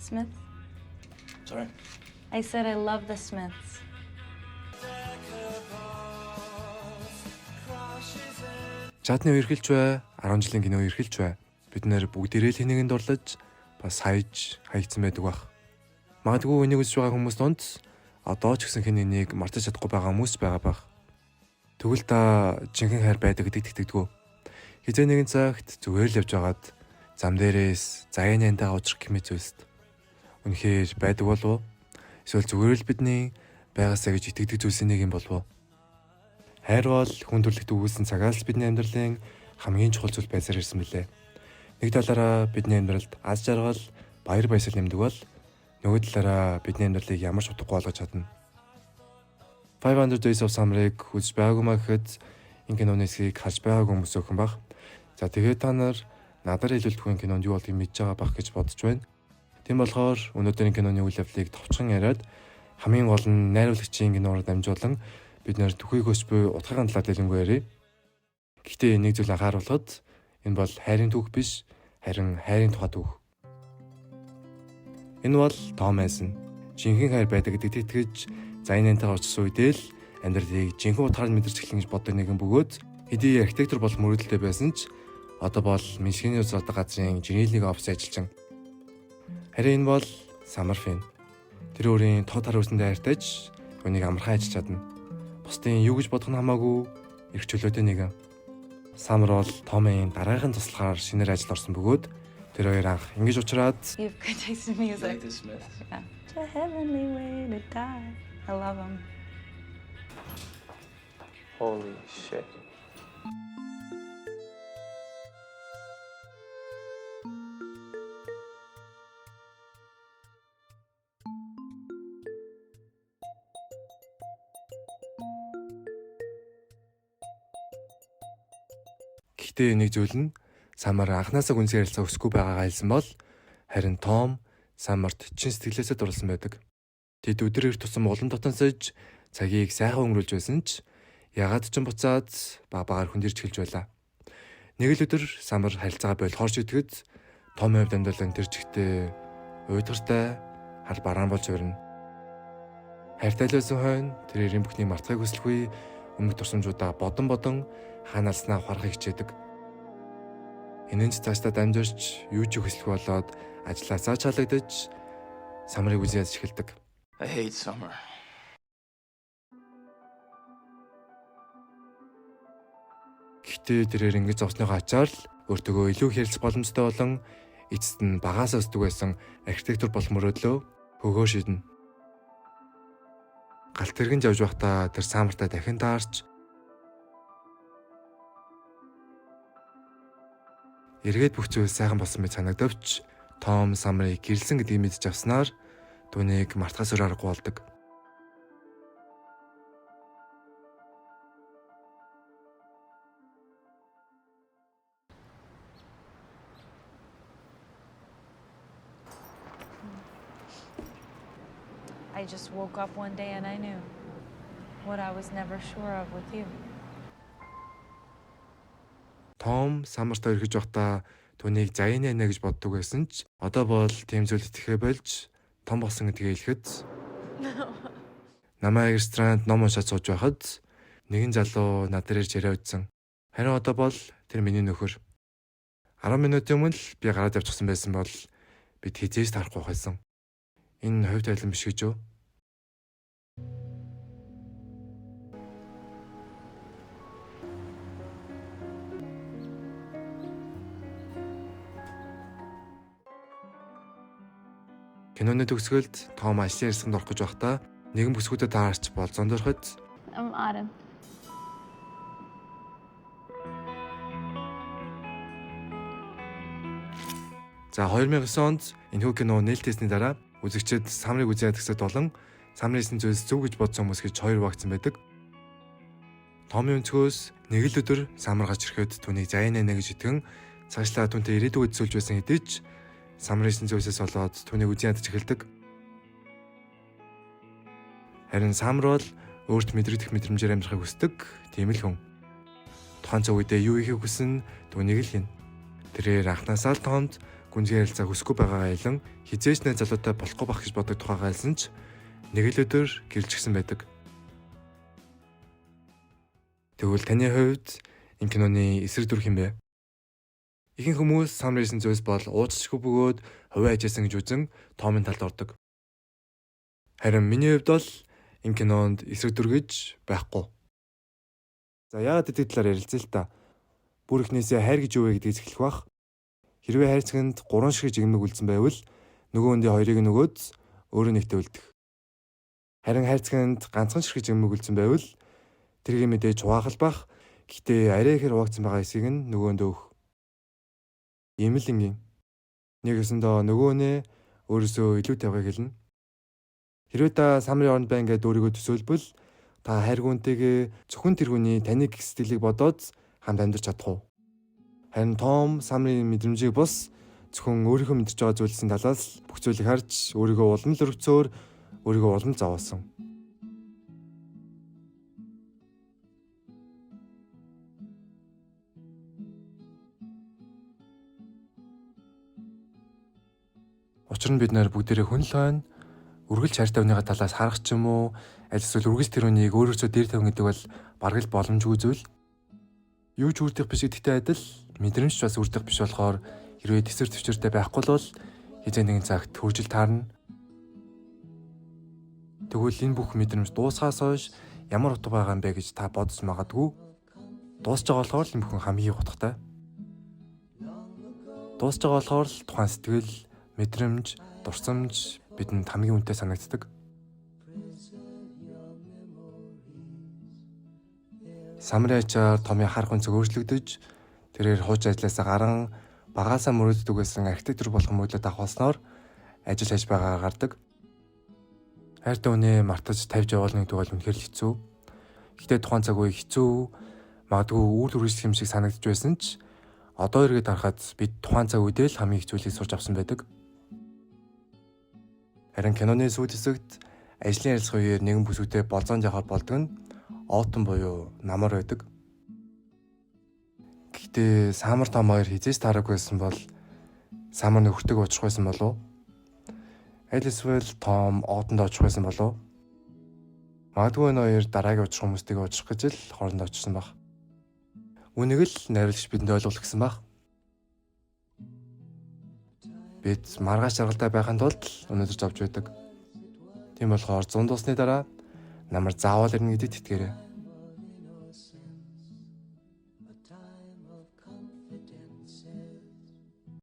Smiths. Sorry. I said I love the Smiths. Жадны үерхэлж бай, 10 жилийн кино үерхэлж бай. Бид нэр бүгдээрээ л хэн нэгэнд дурлаж бас хайж хаягдсан байдаг бах. Магадгүй энийг үзэж байгаа хүмүүс донд одоо ч гэсэн хэн нэгнийг мартаж чадахгүй байгаа хүмүүс байгаа бах. Тэгвэл та жинхэнэ хайр байдаг гэдэгт итгэдэггүй. Хизээ нэгэн цагт зүгээр л явж байгаад зам дээрээс заяаны антайгаа учрах гэмээр зүйлсд. Үнэхээр байдаг болов уу? Эсвэл зүгээр л бидний байгаасаа гэж итгэдэг зүйлсийн нэг юм болов уу? Хайр бол хүн төрлөخت өгүүлсэн цагаас л бидний амьдралын хамгийн чухал зүйл байсаар ирсэн мөлий. Нэг талаараа бидний амьдралд аз жаргал, баяр баясгал нэмдэг бол нөгөө талаараа бидний амьдралыг ямар ч утгагүй болгож чадна. 500 Days of Summer-ыг үзэж байгаагүй маа гэхэд энэ киноны хэсгийг харж байгаагүй хүмүүс өхөн баг. За тэгээд та нар надаар хэлүүлдэг энэ кинонд юу болдгийг мэдж байгаа бах гэж бодож байна. Тийм болохоор өнөөдрийн киноны үйл явдлыг товчхон яриад хамгийн гол нь найруулагчийн киноор дамжуулан бид нэр түүхийг өс буй утгын талаар дэлгэнгүй ярив. Гэхдээ нэг зүйл анхааруулхад энэ бол хайрын түүх биш, харин хайрын тухай түүх. Энэ бол Том Hansen. Жинхэнэ хайр байдаг гэдэгт итгэж заяа нантайгаа очсон үедээ л амьдралыг жинхэнэ утгаар нь мэдэрч эхлэн гэж боддог нэгэн бөгөөд хэдий архитектор болох мөрөөдөлтэй байсан ч одоо бол Мичигэний улс ордог газрын жинхэнэ офис ажилчин. Харин энэ бол Самар Фин. Тэр өөрийн тод хар үсэндээ хайртайч түүнийг амархан ажиллаж чадна. Бусдын юу гэж бодох нь хамаагүй эрх чөлөөтэй нэгэн. Самар бол Томын дараагийн туслахаар шинээр ажил орсон бөгөөд тэр хоёр анх ингэж уулзраад You have good taste in You music. like the Smiths? Yeah. It's a heavenly way to die. I love them. Holy shit. Гэхдээ нэг зүйл нь Самар анханасаа гүнзгий ярилцаа өсөхгүй байгаагаа хэлсэн бол харин Том Самарт чин сэтгэлээсээ дурлсан байдаг. Тэд өдөр ирэх тусам улам дотонсож цагийг сайхан өнгөрүүлж байсан ч ягаад ч юм буцаад баг багаар хөндөрч эхэлж байлаа. Нэг л өдөр Самар харилцаагаа болохоор шийтгэд Том хувьд амьдрал энэ тэр чигтээ уйдгартай хар бараан болж хувирна. Хайртай л байсан хойно тэр эрийн бүхнийг мартахыг хүсэлгүй өмнөх дурсамжуудаа бодон бодон хаана алснаа ухаарахыг хичээдэг. Энэ нь ч цаашдаа дамжирч юу ч хүсэлгүй болоод ажилласаа чалагдаж Самрыг үзэн ядаж эхэлдэг. I hate summer. Гэхдээ тэрээр ингэж зовсныхоо ачаар л өөртөөгөө илүү их ярилцах боломжтой болон эцэст нь багаасаа өсдөг байсан архитектур болох мөрөөдлөө хөгөө шидэнэ. Галт тэргэн явж байхдаа тэр Самартай дахин таарч эргээд бүх зүйл сайхан болсон мэт санагдавч Том Самрыг гэрэлсэн гэдгийг мэдэж авснаар түүнийг мартахаас өөр аргагүй болдог. I just woke up one day and I knew what I was never sure of with you. Том Самартай өргөж байхдаа түүнийг заяаны нэ гэж боддог байсан ч одоо бол тийм зүйл итгэхээ болж том болсон гэдгээ хэлэхэд намайг ресторанд ном уншаад сууж байхад нэгэн залуу над дээр ирж яриа үзсэн. Харин одоо бол тэр миний нөхөр. 10 минутын өмнө л би гараад явчихсан байсан бол бид хизээж тарахгүй байсан. Энэ хувь тавилан биш гэж юу? Киноны төгсгөлд Том ажлын ярилцлаганд орох гэж байхдаа нэгэн бүсгүйтэй таарч болзоонд ороход I'm Autumn. За 2009 онд энэхүү кино нээлттэйсний дараа үзэгчид Самрыг үзэн ядагсад болон Самрын зүйлс зөв гэж бодсон хүмүүс гэж хоёр багцсан байдаг. Томын өнцгөөс нэг л өдөр Самар гарч ирэхэд түүнийг заяа нэ гэж итгэн цаашлаа түүнтэй ирээдүг эзүүлж байсан хэдий ч Самрын зүйлсээс болоод түүнийг үзэн ядаж эхэлдэг. Харин Самар бол өөрт мэдрэгдэх мэдрэмжээр амьдрахыг хүсдэг тийм л хүн. Тухайн цаг үедээ юу хийхийг хүсэн түүнийг л хийнэ. Тэрээр анхнаасаа л Томд гүнзгий ярилцаа хүсэхгүй байгаагаа хэлэн хэзээ ч найз залуутай болохгүй байх гэж боддог тухайгаа хэлсэн ч нэг л өдөр гэрэлжсэн байдаг. Тэгвэл таны хувьд энэ киноны эсрэг дүр хэн бэ? Ихэнх хүмүүс Самар хийсэн зүйлс бол уучлашгүй бөгөөд хувиа ажилласан гэж үзэн Томын талд ордог. Харин миний хувьд бол энэ кинонд эсрэг дүр гэж байхгүй. За яагаад гэдэг талаар ярилцъя л та. Бүр эхнээсээ хайр гэж юу вэ гэдгийг эхлэх бах. Хэрвээ хайрцагт 3 ширхэг жигмэг үлдсэн байвал нөгөө хүндээ хоёрыг нь өгөөд өөрөө нэгтээ үлдэх. Харин хайрцагт ганцхан ширхэг жигмэг үлдсэн байвал тэргийг мэдээж хуваахал бах. Гэхдээ арай ихээр хуваагдсан байгаа хэсгийг нь нөгөөндөө өгөх. Ийм л энгийн. Нэг ёсондоо нөгөөнөө өөрөөсөө илүү тавихыг хэлнэ. Хэрвээ та Самрын оронд байна гэдээ өөрийгөө төсөөлбөл та хайргүнтэйгээ зөвхөн тэр хүний таныг гэх сэтгэлийг бодоод хамт амьдарч чадах уу? Харин Том Самрын мэдрэмжийг бус зөвхөн өөрийнхөө мэдэрч байгаа зүйлсийн талаас бүх зүйлийг харж өөрийгөө улам л өргөцөөр өөрийгөө улам зовоосон. Учир нь бид нар бүгдээрээ хүн л байна. Үргэлж хайртай хүнийхээ талаас харах ч юм уу, аль эсвэл үргэлж тэр хүнийг өөрөөсөө дээр тавина гэдэг бол бараг л боломжгүй зүйл. Юу ч үрдэх биш гэдэгтэй адил мэдрэмж ч бас үрдэх биш болохоор хэрвээ тэсвэр төвчөртэй байхгүй бол хэзээ нэгэн цагт хөржил таарна. Тэгвэл энэ бүх мэдрэмж дуусахаас хойш ямар утга байгаа юм бэ гэж та бодож магадгүй. Дуусч байгаа болохоор л энэ бүхэн хамгийн утгатай. Дуусч байгаа болохоор л тухайн сэтгэл, мэдрэмж, дурсамж бидэнд хамгийн үнэтэй санагддаг. Самрын ачаар Томын харах өнцөг өөрчлөгдөж, тэрээр хууч ажлаасаа гаран багаасаа мөрөөддөг байсан архитектор болох мөрөөдлөө давхуулснаар ажил хайж байгаагаар гардаг. Хайртай хүнээ мартаж тавьж явуулна гэдэг бол үнэхээр л хэцүү. Гэхдээ тухайн цаг үе хэцүү, магадгүй үр дүрслэх юм шиг санагдаж байсан ч одоо эргээд харахад бид тухайн цаг үедээ л хамгийн их зүйлийг сурч авсан байдаг. Харин киноны сүйд хэсэгт ажлын ярилцах үеэр нэгэн бүсгүйтэй болзоонд явахаар болдог нь Отон буюу намар байдаг. Гэхдээ Самар Том хоёр хэзээ ч таараагүй байсан бол Самар нөхөртэйг уулзах байсан болов уу? Аль эсвэл Том Отонд очих байсан болов уу? Магадгүй энэ хоёр дараагийн уулзах хүмүүстэйг уулзах гэж л хоорондоо очсон байх. Үүнийг л найруулагч бидэнд ойлгох гэсэн байх. Бид маргааш жаргалтай байхын тулд өнөөдөр зовж байдаг. Тийм болохоор 100 дуусны дараа намар заавал ирнэ гэдэгт итгээрэй.